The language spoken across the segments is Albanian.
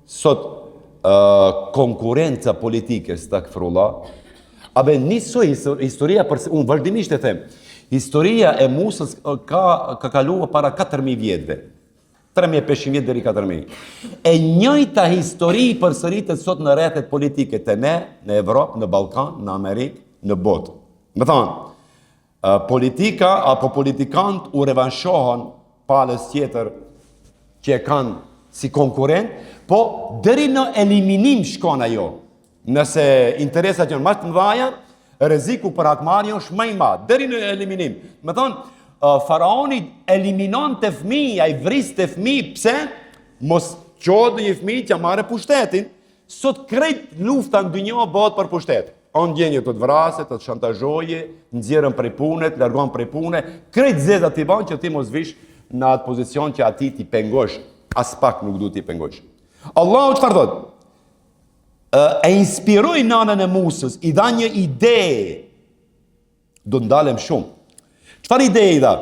sot uh, konkurrenca politike, estagfirullah, a be njësoj historia, për, unë vazhdimisht e them, historia e Musës ka, ka kalua para 4.000 vjetëve, 3500 vjet deri 4000. E njëjta histori përsëritet sot në rrethet politike te ne, në Evropë, në Ballkan, në Amerikë, në botë. Me thonë, Politika apo politikant u revanshohen palës tjetër që e kanë si konkurrent, po deri në eliminim shkon ajo. Nëse interesat janë më të mëdha, rreziku për hakmarrje është më i madh, deri në eliminim. Me thonë, faraoni eliminonte fëmijë, ai vriste fëmijë, pse? Mos çohet ndonjë fëmijë që marrë pushtetin. Sot krejt lufta në dynja bëhet për pushtet. On gjen të të vrasë, të të shantazhoje, nxjerrën prej pune, të largon prej pune, krejt zeza t'i ban që ti mos vish në atë pozicion që atij t'i pengosh, aspak nuk duhet t'i pengosh. Allahu çfarë thotë? E inspiroi nanën e Musës, i dha një ide Do të ndalem shumë. Çfarë ide i dha?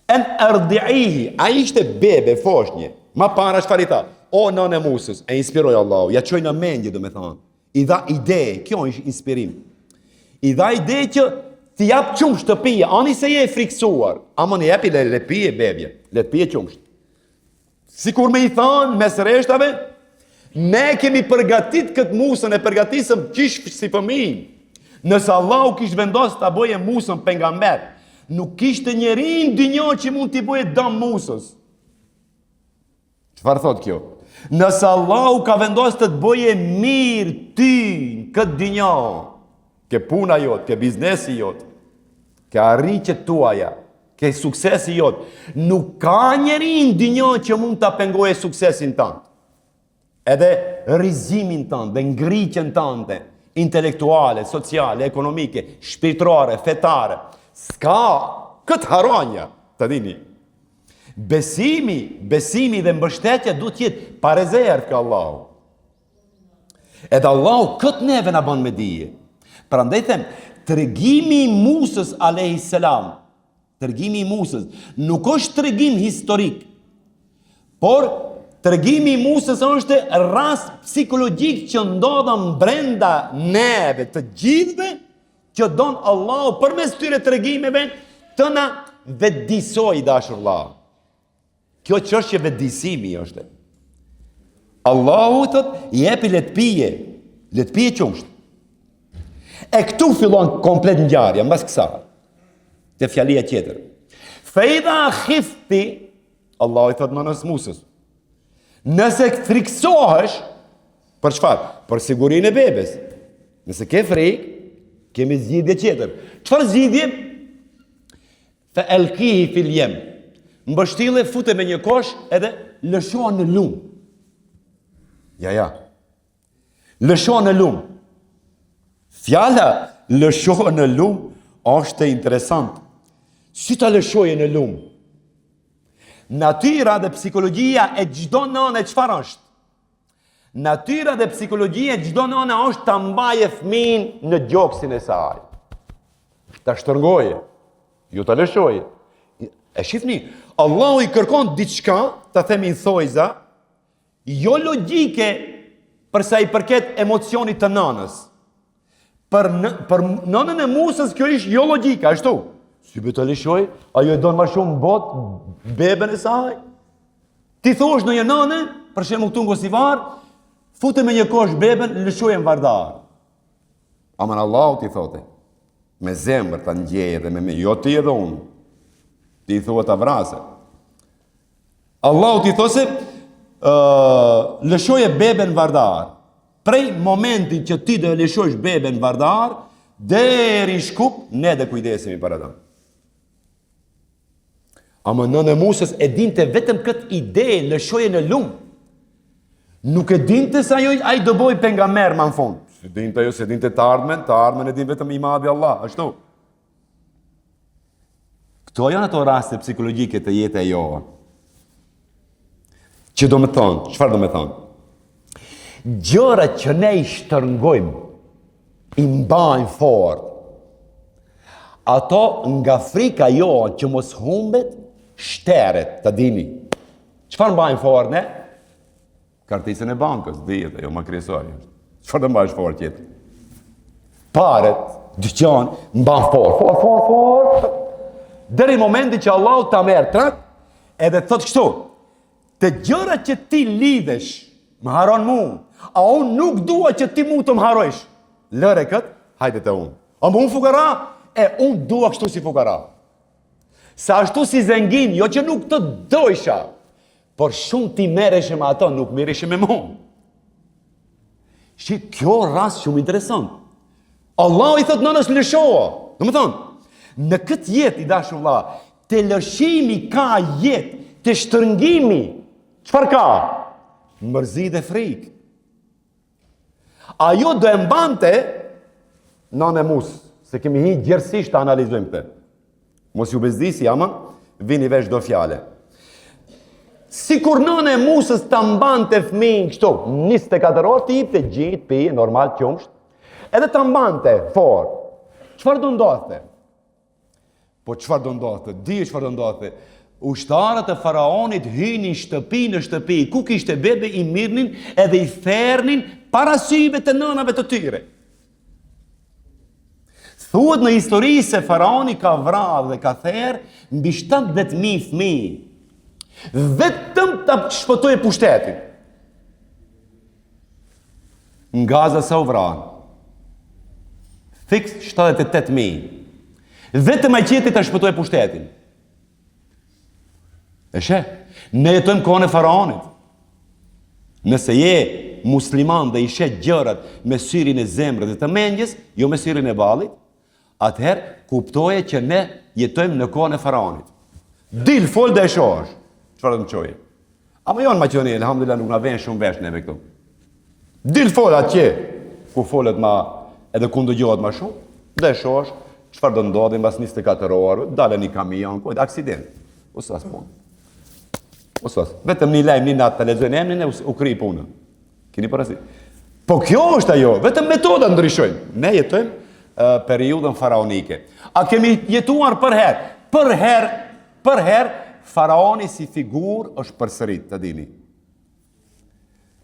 En erdiihi, ai ishte bebe, foshnje. Ma para çfarë i tha? O nënë e Musës, e inspiroi Allahu, ja çoi në mendje, domethanë. I dha ide, kjo është inspirim. I dha ide që t'i jap qumsht të pije, ani se je e friksuar. Ama një jepi le, le pije bebja, le të pije qumsht. Sikur me i thanë mes rreshtave, ne kemi përgatit këtë Musën e përgatisëm qysh si fëmijë. Nëse Allahu kish vendos ta bëje Musën pejgamber, nuk kishte njeri në dynja që mund t'i bëje dam Musës. Çfarë thot kjo? Nëse Allahu ka vendos të të bëje mirë ty në këtë dynja, ke puna jot, ke biznesi jot, ke arritjet tuaja, Ke suksesi jot. Nuk ka njeri në dynja që mund ta pengoje suksesin tand. Edhe rizgjimin tand dhe ngritjen tande intelektuale, sociale, ekonomike, shpirtërore, fetare. S'ka këtë harronja, ta dini. Besimi, besimi dhe mbështetja duhet të jetë pa rezervë ke Allahu. Edhe Allahu këtë neve na bën me dije. Prandaj them, tregimi i Musës alayhi selam, tregimi i Musës nuk është tregim historik. Por tregimi i Musës është rast psikologjik që ndodhën brenda neve të gjithëve që don Allahu përmes këtyre tregimeve të na vetëdijsojë i dashur vëlla. Kjo çështje vetëdijsimi është. Allahu thot, jepi le të pije, le të pije qumsht. E këtu fillon komplet ngjarja, mbas kësaj. Te fjalia tjetër. Fe idha khifti, Allahu i thot nënës Musës. Nëse friksohesh, për çfarë? Për sigurinë e bebes. Nëse ke frikë, kemi zgjidhje tjetër. Çfarë zgjidhje? Fe elkihi fil jem. Mbështille fute me një kosh edhe lëshoa në lum. Ja, ja. Lëshoa në lum. Fjala lëshoa në lum është interesant. Si ta lëshoje në lum? Natyra dhe psikologjia e çdo nane çfarë është? Natyra dhe psikologjia e çdo nane është ta mbaje fëmijën në gjoksin e saj. Ta shtërngoje, jo ta lëshoje. E shifni, Allahu i kërkon diçka, ta themi në thojza, jo logjike për sa i përket emocionit të nanës. Për, në, për nënën e Musës kjo ish jo logjike, ashtu. Si be ta lëshoj, ajo e don ma shumë n'botë, beben e saj. Ti thuash ndonjë nane, për shembull këtu në Gostivar, fute me një kosh beben, lëshoje në Vardar. Aman Allahu t'i thote, me zemër ta ndjeje dhe me me, jo ti edhe unë. Ti i thua ta vrase. Allahu t'i those, uh, lëshoje beben në Vardar. Prej momentin që ti do e lëshosh beben në Vardar, deri në Shkup, ne do kujdesemi për atë. Ama nëna e Musës e dinte vetëm këtë ide, lëshoje në lumë. Nuk e dinte se ajo ai do bëhej pejgamber ma në fund. S'e dinte ajo, s'e dinte të ardhmen, të ardhmen e din vetëm i madhi Allah, ashtu. Këto janë ato raste psikologjike të jeta e jonë. Që do me thonë, çfarë do me thonë? Gjërat që ne i shtërngojmë, i mbajmë fort, ato nga frika jonë që mos humbet, shteret, ta dini. Çfarë mbajmë fort ne? Karticën e bankës, dihet, ajo ma kryesore. Çfarë do mbajsh farë tjetër? Paret, dyqan, mban farë, farë, farë, farë. Deri momentin që Allahu ta merr trak, edhe thot kështu, te gjërat që ti lidhesh, më harron mu, a unë nuk dua që ti mu të më harrojsh. Lëre këtë, hajde te unë. A më unë fukara? E unë dua kështu si fukara. Se ashtu si zengin, jo që nuk të dojsha, por shumë ti merreshe me ato, nuk merreshe me mu. Shi, kjo rast shumë interesant. Allahu i thot nënës lëshoa. Domethonë, në këtë jetë i dashur vlla, te lëshimi ka jetë, te shtërngimi, çfarë ka? Mërzi dhe frikë. Ajo do e mbante nëna e Musës, se kemi hi gjerësisht të analizojmë këtë. Mos ju bezdisi, ama, vini vesh do fjale. Sikur nëna e Musës ta mbante fëmijën kështu, 24 orë t'i jipte gji, pije, normal, qumsht, edhe ta mbante fort. Çfarë do ndodhte? Po çfarë do ndodhte? Dije çfarë do ndodhte? Ushtarët e faraonit hynin shtëpi në shtëpi, ku kishte bebe i mirrnin edhe i thernin para syve të nënave të tyre. Thuhet në histori se faraoni ka vrarë dhe ka therë mbi 70.000 fëmijë. Vetëm ta shpëtojë pushtetin. Në Gaza sa u vranë? Fiks 78.000. Vetëm ai qeti ta shpëtojë pushtetin. E sheh, ne jetojmë kohën e faraonit. Nëse je musliman dhe i sheh gjërat me syrin e zemrës dhe të mendjes, jo me syrin e ballit, atëherë kuptoje që ne jetojmë në kohën e faraonit. Dil fol dhe e shohësh. Çfarë do të çojë? Ama jo në Maqedoni, elhamdulillah nuk na vjen shumë vesh neve këtu. Dil fol atje ku folet ma edhe ku ndëgjohet ma shumë, dhe e shohësh çfarë do ndodhi mbas 24 orëve, dalë një kamion, ku aksident. U sos punë. U sos. Vetëm një lajm një natë të lexojnë emrin e u kry puna. Keni parasysh. Po kjo është ajo, vetëm metodat ndryshojnë. Ne jetojmë uh, periudhën faraonike. A kemi jetuar përherë? Përherë, përherë, faraoni si figurë është përsërit, të dini.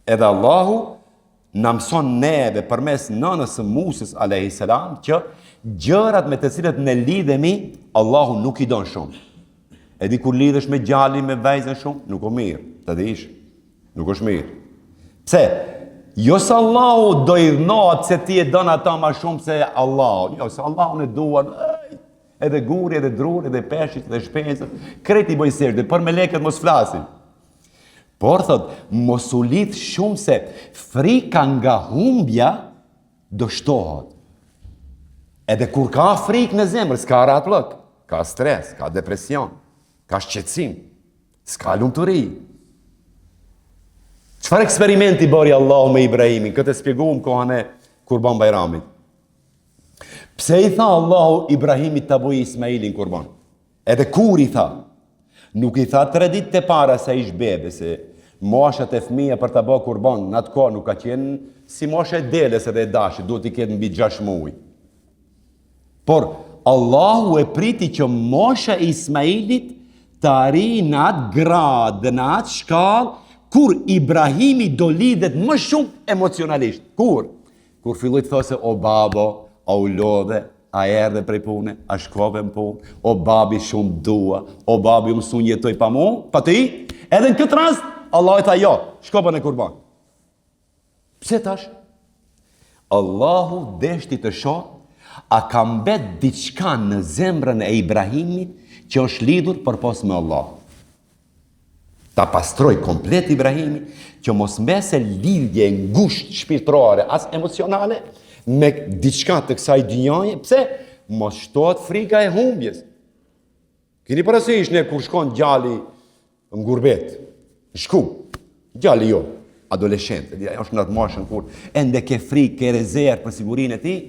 Edhe Allahu na mëson neve përmes nënës së Musës alayhi salam që gjërat me të cilat ne lidhemi, Allahu nuk i don shumë. E di kur lidhesh me djalin, me vajzën shumë, nuk o mirë, të dish. Nuk është mirë. Pse? Jo se Allahu do idhnohet se ti e don ata ma shumë se Allahu. Jo, se Allahun e duan, edhe guri, edhe druri, edhe peshqit, edhe shpezët, krejt i bëjnë sexhde, për melekët mos flasim. Por thot, mos u lidh shumë se frika nga humbja do shtohet. Edhe kur ka frikë në zemër, s'ka rahatllëk, ka stres, ka depresion, ka shqetësim. S'ka lumturi. Çfarë eksperimenti bëri Allahu me Ibrahimin? Këtë e spjeguam kohën e Kurban Bajramit. Pse i tha Allahu Ibrahimit ta bëjë Ismailin kurban? Edhe kur i tha? Nuk i tha tre ditë të para se ish bebe, se moshat e fëmija për ta bë kurban në atë kohë nuk ka qenë si mosha e deles edhe e dashit, duhet t'i ketë mbi 6 muaj. Por, Allahu e priti që mosha e Ismailit të arrijë në atë gradë dhe në atë shkallë kur Ibrahimi do lidhet më shumë emocionalisht. Kur? Kur filloi të thosë o babo, a u lodhe, a erdhe prej pune, a shkove në punë, o babi shumë dua, o babi unë s'un jetoj pa mu, pa ti, edhe në këtë rast, Allahu i tha jo, shko bëne kurban. Pse tash? Allahu deshti të shohë a ka mbet diçka në zemrën e Ibrahimit që është lidhur përpos me Allah. Ta pastroj komplet Ibrahimi që mos mbese lidhje e ngushtë shpirtërore as emocionale me diçka të kësaj dynjaje, pse mos shtohet frika e humbjes. Kini parasysh ne kur shkon djali në gurbet, në Shkup, djali jo, adoleshent, e është në atë moshën kur ende ke frikë, ke rezervë për sigurinë e tij,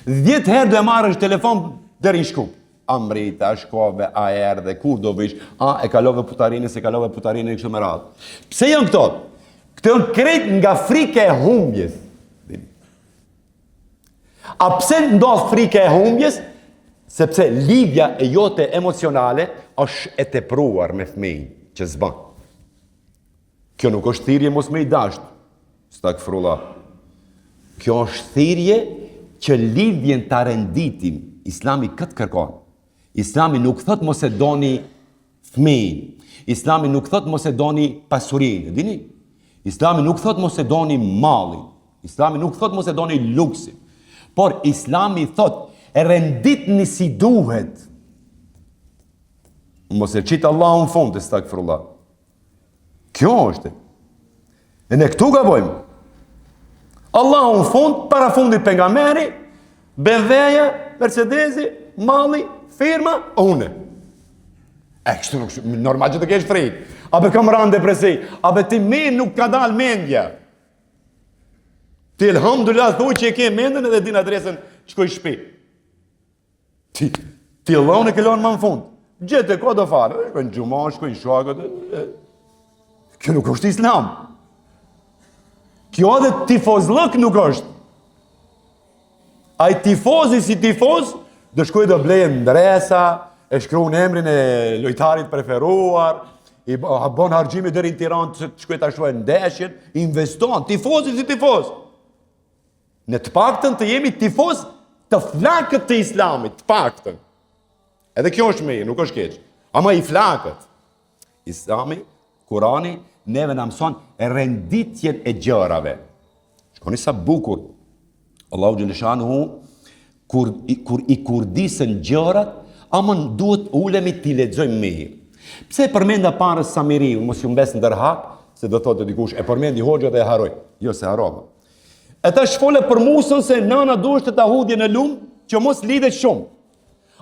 10 herë do e marrësh telefon deri në Shkup. A mrite, a shkove, a erdhe, kur do vish, a e kalove putarinë, s'e kalove putarinë e kështu me radhë. Pse janë këto? Këto janë krejt nga frika e humbjes. A pse ndodh frika e humbjes? Sepse lidhja e jote emocionale është e tepruar me fëmijë që s'bën. Kjo nuk është thirrje mos me i dasht. Stagfirullah. Kjo është thirrje që lidhjen ta renditim. Islami këtë kërkon. Islami nuk thot mos e doni fëmijën. Islami nuk thot mos e doni pasurinë, dini? Islami nuk thot mos e doni mallin. Islami nuk thot mos e doni luksin. Por Islami thot renditni si duhet. Mos e qit Allahun në fund, estagfirullah. Kjo është. E ne këtu gabojmë. Allahu në fund, para fundit pejgamberi, BMW-ja, Mercedesi, malli, firma, une. E kështu nuk normal që të kesh frikë. A be kam ra n'depresi, a be ti mirë nuk ka dalë mendja. Ti elhamdulillah thuj që e ke mendjen edhe din adresën shkoj shpi. Ti, ti Allahun e ke lënë më në fund. Gjithë e ka do fare, shkojnë në xhuma, shkojnë shokët. Kjo nuk është islam. Kjo edhe tifozllëk nuk është. Ai tifozi si tifoz, do shkojë do bleje ndresa, e shkruan emrin e lojtarit preferuar, i bon harxhime deri në Tiranë të shkojë ta shohë ndeshjen, investon tifozi si tifoz. Ne të paktën të jemi tifoz të flakët të islamit, të paktën. Edhe kjo është mirë, nuk është keq. Ama i flakët. Islami, Kurani, neve na mëson renditjen e gjërave. Shikoni sa bukur. Allahu xheleshanuhu, kur, kur i kurdisën gjërat, ama duhet ulemi t'i lexojmë mirë. Pse e përmenda parë Samiriun, mos ju mbes ndër hak, se do thotë dikush, e përmendi hoxha dhe e harroi. Jo, s'e harrova. E tash fola për Musën se nana duhet ta hudhje në lumë që mos lidhet shumë.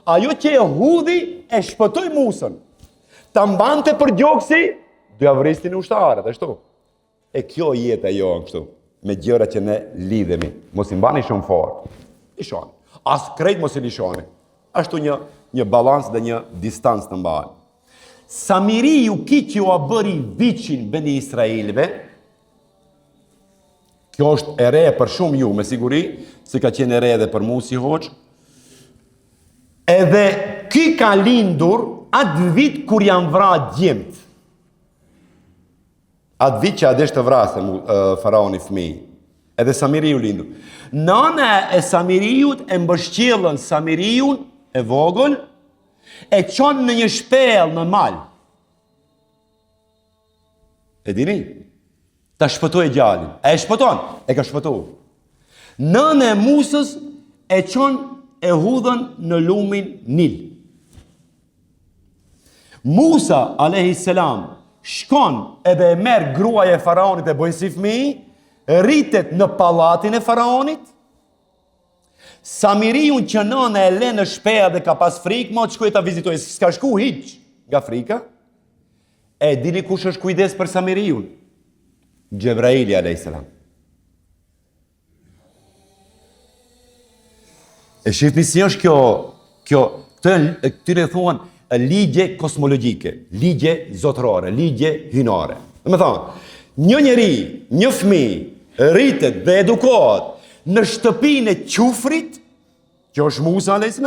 Ajo që e hudhi e shpëtoi Musën. Ta mbante për gjoksi, do ja vrisnin ushtarët, ashtu. E kjo jeta jonë kështu, me gjëra që ne lidhemi. Mos i mbani shumë fort. Lishoni. As krejt mos i lishoni. Ashtu një një balans dhe një distancë të mbani. Samiriu ky që ua bëri viçin Beni Israilëve, Kjo është e re për shumë ju, me siguri, se ka qenë e re edhe për mu si hoxhë. Edhe ky ka lindur atë vit kur janë vra djemt. Atë vit që a desh të vrasë faraoni fëmijë. Edhe Samiriu lindur. Nana e Samiriut e mbështjellën Samiriun e vogël, e çon në një shpellë në mal. E dini? Ta shpëtojë djalin. E e shpëton? E ka shpëtu. Nëna e Musës e çon e hudhën në lumin Nil. Musa, alejhi selam, shkon edhe e merr gruaja e faraonit e bojnë si fëmijë, rritet në pallatin e faraonit, Samiriun që nëna e le në shpellë dhe ka pas frikë, mo të shkojë ta vizitojë, s'ka shku hiç nga frika, E dini kush është kujdes për Samiriun? Xhebraili a.s. E shifni si është kjo, kjo, këtë, këtyre thuan ligje kosmologjike, ligje zotërore, ligje hyjnore. Domethonë, një njeri, një fëmi, rritet dhe edukohet në shtëpinë e qufrit, Që është Musa a.s.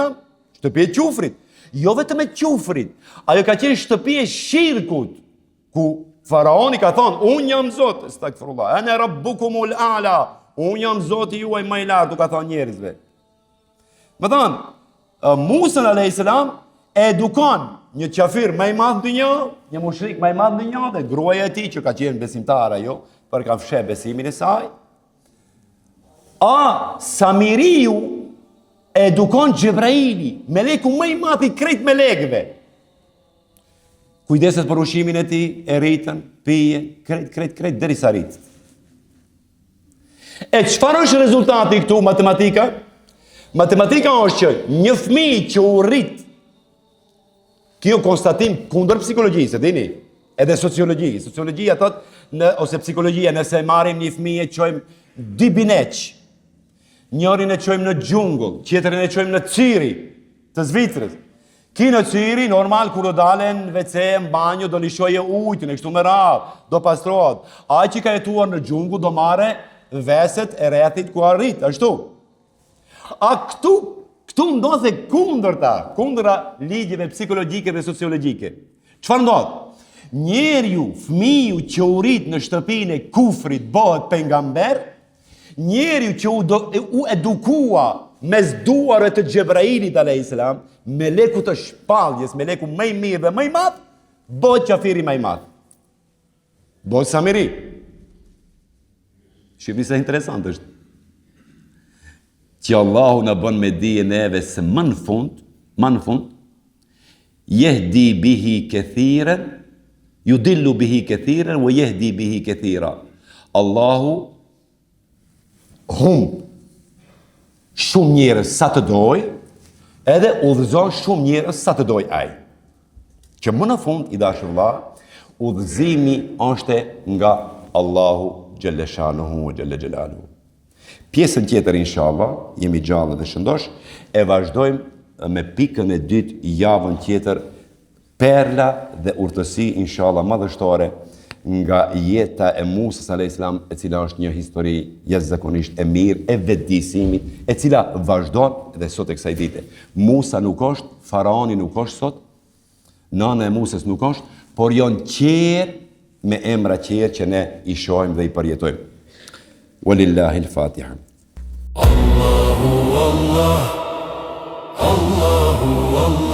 Shtëpi e qufrit. Jo vetëm e qufrit. Ajo ka qenë shtëpi e shirkut. Ku faraoni ka thonë, unë jam zot, estagfirullah, ene rabbukumul ala, unë jam zoti juaj më i lartë, u ka thonë njerëzve. Domethonë, Musën a.s. e edukon një qafir më i madh në dynja, një mushrik më i madh në dynja, dhe gruaja e tij që ka qenë besimtare ajo, por ka fsheh besimin e saj, A Samiriu e edukon Xhebraili, meleku më i madh i krejt melekëve. Kujdeset për ushqimin e tij, e rritën, pije, krejt, krejt, krejt, derisa rritet. E çfarë është rezultati këtu, matematika? Matematika është që një fëmijë që u rrit Kjo konstatim kundër psikologjisë, e dini? Edhe sociologjisë. Sociologjia thot në ose psikologjia nëse marrim një fëmijë e çojmë dy bineq. Njërin e çojmë në xhungull, tjetrin e çojmë në Cyrih të Zvicrës. Ky në Cyrih, normal, kur do dale në WC, në banjo, do lëshojë ujtin, e kështu me radhë, do pastrohet. Ai që ka jetuar në xhungull, do marrë veset e rrethit ku arrit, ashtu. A këtu, këtu ndodh e kundërta, kundra ligjeve psikologjike dhe sociologjike. Çfarë ndodh? Njeriu, fëmiu që u rrit në shtëpinë e kufrit bëhet pejgamber, njeriu që u, do, u edukua mes duarve të Xhebrailit alayhis salam, melekut të shpalljes, meleku më i mirë dhe më i madh, bëhet qafiri më i madh. Bëhet Samiri. Shihni sa interesant është. Që Allahu na bën me dije neve se më në fund, më në fund, jehdi bihi kethiren, judillu bihi kethiren, ve jehdi bihi kethira. Allahu humb shumë njerëz sa të dojë, edhe udhëzon shumë njerëz sa të dojë ai. Që më në fund, i dashur vëlla, udhëzimi është nga Allahu xhelleshanuhu ve xhelle xhelaluhu. Pjesën tjetër, inshallah, jemi gjallë dhe shëndosh, e vazhdojmë me pikën e dytë javën tjetër Perla dhe urtësi inshallah madhështore nga jeta e Musës alejhi selam e cila është një histori jashtëzakonisht e mirë e vetëdijësimit e cila vazhdon dhe sot e kësaj dite. Musa nuk është, faraoni nuk është sot, nana e Musës nuk është, por janë tjerë me emra tjerë që ne i shohim dhe i përjetojmë. Walillahi al-Fatiha. Allahu Allah Allahu Allah.